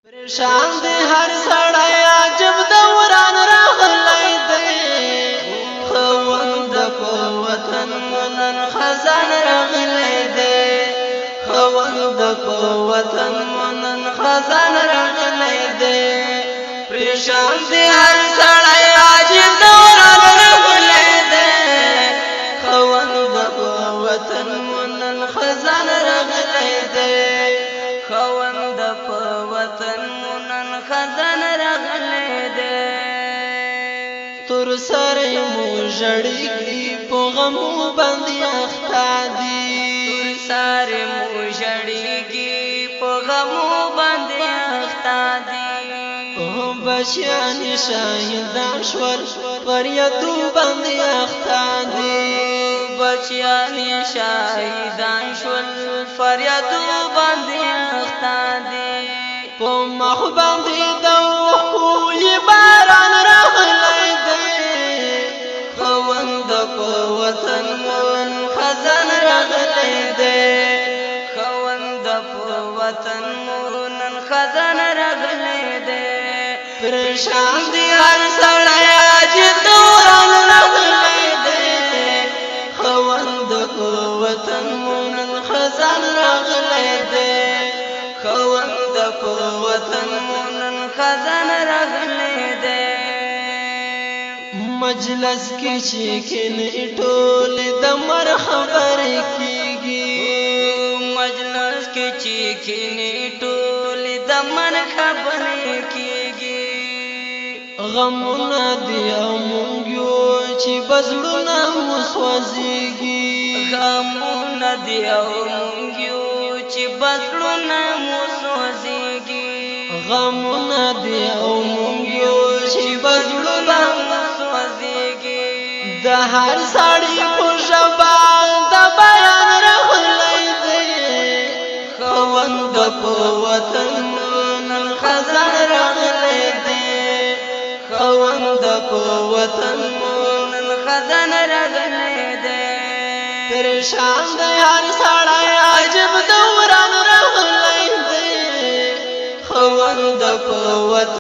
پریشان دی هر سړی، عجب دوران راغلی دی. خوند په وطن نن خزان راغلی دی. خوند په وطن نن خزان راغلی دی. پریشان دی هر سړی، عجب دوران راغلی دی. خوند په وطن نن خزان راغلی دی. خوند په وطن نن خزان راغلی دی. تور سره مو ژړېږي، په غمو باندې اخته دي. تور سره مو ژړېږي، په غمو باندې اخته دي. بچیان شاهدان شول، فریادو باندې اخته دي. بچیان شاهدان شول، فریادو باندې اخته دي. په مخ باندې د اوښکو باران راغلی دی. خوند په وطن نن خزان راغلی دی. خوند په وطن نن خزان راغلی دی. پریشان دی هر سړی، عجب دوران راغلی دی. خوند په وطن نن خزان راغلی دی. خوند په وطن نن خزان راغلی دی. مجلس کې چې کینې، ټول د مر خبرې کیږي. مجلس کې چې کینې، ټول د مر خبرې کیږي. غمونه دی او مونږ یو چې بزړونه مو سوځيږي. غمونه دی او مونږ یو چې بزړونه مو سوځيږي. غمونه دی او مونږ یو چې بزړونه مو سوځيږي. د هر سړي په ژبه د بیان راغلی دی. خوند په وطن نن خزان راغلی دی. خوند په وطن نن خزان راغلی دی. پریشان دی هر سړی، عجب دوران